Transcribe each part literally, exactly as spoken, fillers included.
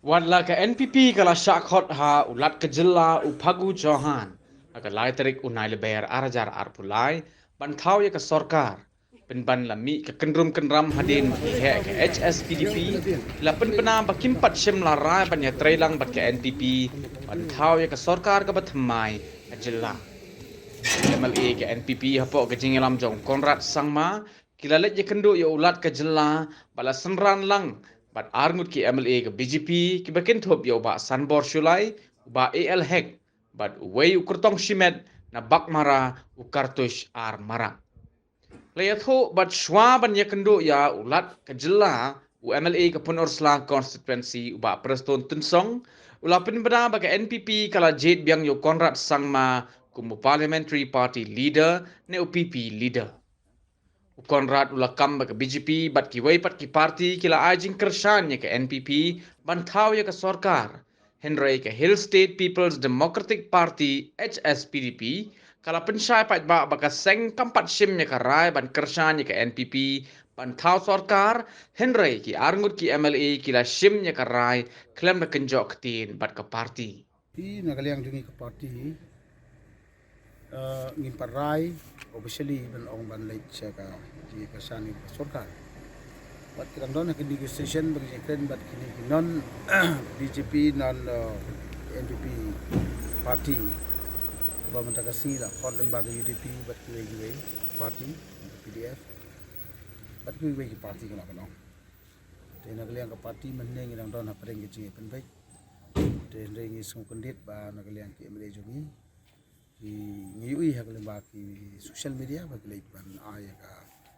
Wat la ka N P P ka la shah khot ha u Lat ka jylla u Phagu Chauhan ha ka lai tarik u Nailaber ar hajar arphew lai ban thaw ïa ka sorkar. Pynban la mih ka kynrum kynram hadien ba ki heh ka H S P D P la pynbna ba kim pat shym la rai ban ïatreilang bad ka N P P ban thaw ïa ka sorkar kaba thymmai ha jylla. Ki M L A ka N P P hapoh ka jingïalam jong Conrad Sangma ki la leit ïakynduh ïa u Lat ka jylla bad la synran lang bad arngut ki M L A ka B J P kiba kynthup ïa u Bah Sanbor Shullai, u Bah A L Hek bad uwei u kyrtong shimet na Baghmara, u Kartush R Marak. La ïathuh bad shwa ban ïakynduh ïa u Lat ka jylla, u M L A ka Pynursla constituency u Bah Prestone Tynsong u la pynbna ba ka N P P ka la jied biang ïa u Conrad Sangma kum u parliamentary party leader ne u P P leader. U Conrad u la kam ba ka B J P bad kiwei pat ki party ki la ai jingkyrshan ïa ka N P P ban thaw ïa ka sorkar. Hynrei ka Hill State People's Democratic Party, H S P D P, ka la pynshai paidbah ba ka seng kam pat shim ïa ka rai ban kyrshan ïa ka N P P ban thaw sorkar, hynrei ki arngut ki M L A ki la shim ïa ka rai khlem da kynjoh ktien bad ka party. Hi na ka liang jong ngi ka party, eh, ngim pat rai officially ban ong ban leit sha ka jingkyrshan ïa ka sorkar. Bad ki dang don ha ka negotiation bad ki jingkren bad kine ki non B J P, non, eh, N P P party. Ba mynta ka sngi la khot lyngba ka U D P bad kiwei kiwei party, P D F bad kiwei kiwei ki party ki la ban ong. Te na ka liang ka party mynne ngi dang don ha pdeng ka jingïapynbeit. Te hynrei ngi sngewkyndit ba na ka liang ki M L A jong ngi ki, ngi ïohi ha ka lyngba ki social media ba ki leit ban ai ïa ka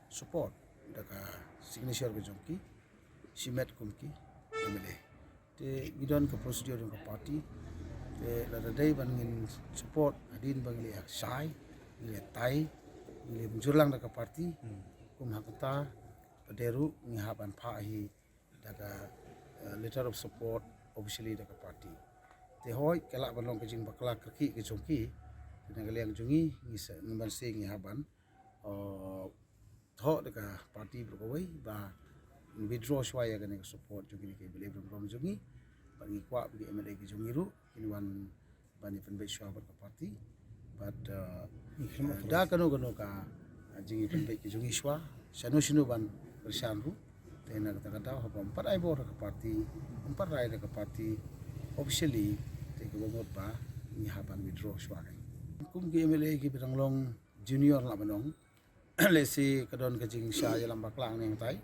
support da ka signature ka jong ki shimet kum ki M L A. Te ngi don ka procedure jong ka party. Te lada dei ban ngin support hadien ba ngi leit shai, ngi leit tai, ngi leit mynjur lang da ka party. Kum ha kata pat ruh ngi hap ban phah hi da ka, eh, letter of support officially da ka party. Te hooid ka lah ban long ka jingbakla kyrkieh ka jong ki. Te na ka liang jong ngi, ngi sa, ngi ban sa, ngi hap ban, eh, thoh da ka party baroh kawei ba withdraw shuwa ïa kane ka support jong kine ki M L A barim barim jong ngi. Bad ngi kwah ba ki M L A ki jong ngi ruh kin wan ban ïapynbeit shuwa bad ka party. Bad, uh, da kano kano ka, uh, jingïapynbeit ki jong ngi shuwa, shano shano ban kyrshan ruh. Te na kata ka daw haba ym pat ai bor da ka party, ym pat rai da ka party officially, te kaba mut ba ngi hap ban withdraw shuwa. Kum ki M L A kiba dang long junior lah ban ong, lehse ka don ka jingshah ïalam bakla ne ngtai.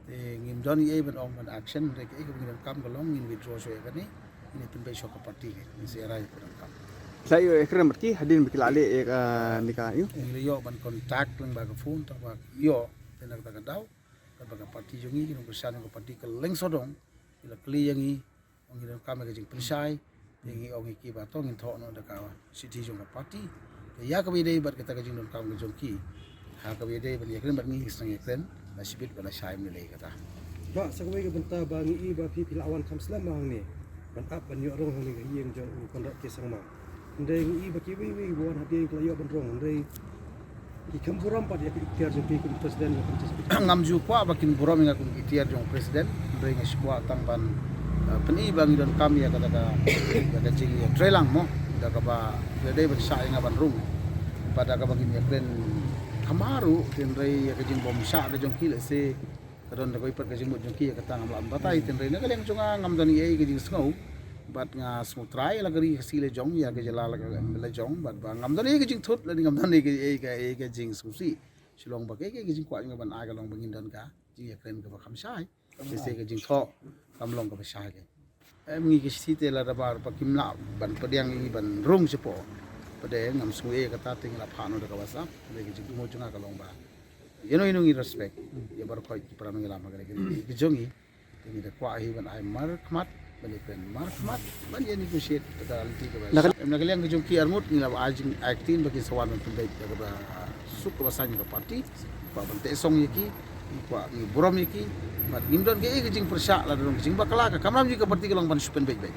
Te ngim don ei ei ban ong ban action, hynrei kaei kaba ngi donkam ka long ngin withdraw shuwa ïa kane, ngin pynbeit shuwa ka party, ngin sa rai ka donkam. Sa ïoh ïakren bad ki hadien ba ki la leh ïa kane ka ïoh. Ngi la ïoh ban contact lyngba ka phone, tang ba ïoh, te na kata ka daw, kaba ka party jong ngi, ki nongkyrshan jong ka party ka lyngsodong ki la kylli ïa ngi, ong ngi donkam ïa ka jingpynshai, te ngi ong ïa ki ba to ngin thoh noh da ka shithi jong ka party. Te ïa kaba ïadei bad kata ka jingdonkam ka jong ki, ha kaba ïadei ban ïakren bad ngi, ngi sdang ïakren, la shibit ba la shai mynlei kata. Bah, sa kawei ka bynta ba ngi i ba phi phi la wan kham slem hangne ban ap ban ïoh rong hangne ha ïing jong u Conrad K Sangma. Hynrei ngi i ba kiwei wei ba wan hadien ki la ïoh ban rong, hynrei ki kham burom pat ïa ka iktiar jong phi kum president, ïa kum president. Ngam ju kwah ba kin burom ïa nga kum iktiar jong president, hynrei nga shu kwah tang ban, eh, pyni ba ngi donkam ïa kata ka, ïa ka jingïatreilang mo, da kaba la dei ban shah ïa nga ban rung. Bad da kaba ngin ïakren kham harum, hynrei ïa ka jingbymshah ka jong ki lehse ka don da kawei pat ka jingmut jong ki, ïa kata ngam lah ban batai, hynrei na ka liang jong nga ngam don ei ei ka jingsngew. Bad nga sngewthuh ïa la ka ri ka si la jong, ïa ka jylla la ka, la jong, bad ba ngam don ei ei ka jingthut, lane ngam don ei ei ka, ei ka jingsngewsih. Shu long ba ka, ka, ka jingkwah jong nga ban ai ka long ba ngin don ka jingïakren kaba kham shai. Te sa ka jingthoh kam long kaba shai ka. Em, ngi ki state lada ba, ba kim lah ban pdiang ïa ngi ban rung shapoh. Pat ngam sngewthuh ïa kata, te ngi la phah noh da ka WhatsApp. Te ka jingmut jong nga ka long ba ïa no ïa no ngi respect ïa baroh khoit ki para nongïalam ha kane ka ri ka jong ngi. Te ngi da kwah hi ban ai markhmat, ban ïakren markhmat, ban ïa negotiate da ka lynti kaba, na ka, em, na ka liang ka jong ki arngut ngi la ai jing, ai ktien ba kin sa wan ban pynbeit da kaba suk kaba saiñ ka party. Ba ban teh song ïa ki, ngi kwah, ngi burom ïa ki. Bad ngim don kaei ka jingpyrshah, lada don ka jingbakla, ka kamram jong ka party ka long ban shu pynbeit beit.